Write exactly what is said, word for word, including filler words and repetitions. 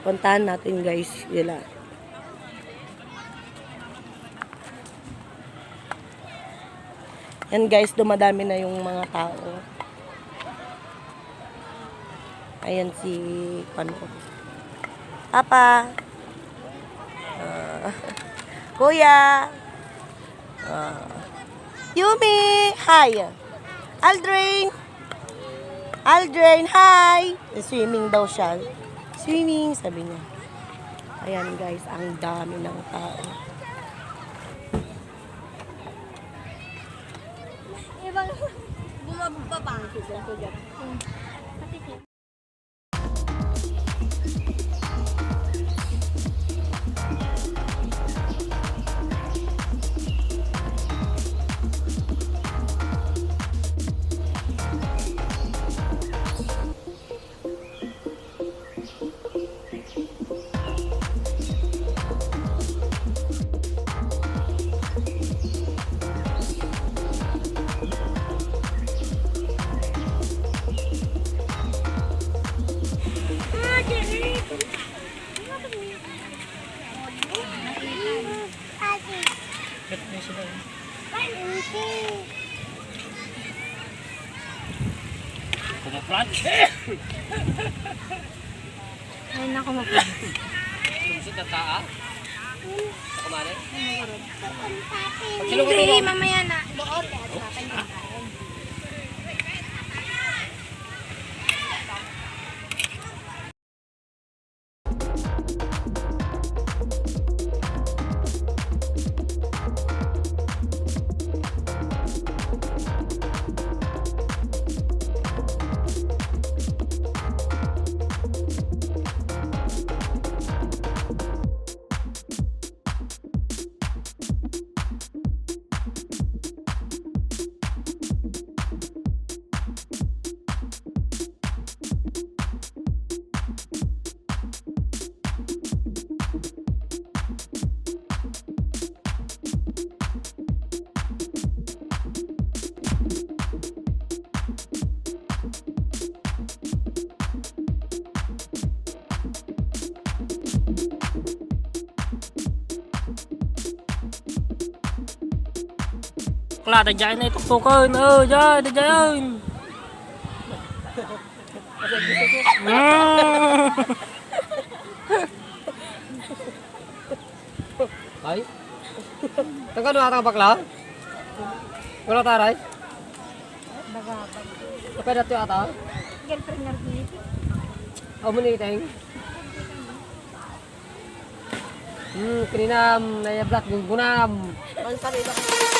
Puntahan natin, guys, sila. Yan, guys, dumadami na yung mga tao. Ayan si, ano, Papa. Ah, Kuya. Ah, Yumi, hi. Aldrin. Aldrin, hi. Swimming daw siya. Swimming, sabi niya. Ayan, guys, ang dami ng tao. Ibang bumababa. Kumaplan. Ay, naku, maplan. Sumsut na taa? Sa kumali? Hindi, mamaya na. Kla, daydiay na ituktukan. Oh, dyan, daydiay. Mm. Ay? Tagano ata bakla? Wala taray? Bagabag. Apa dati ata? Girlfriend nga rin. Amo ni Teng? Hmm, kininam, nayablat, gunggunam. Ang sarili ko.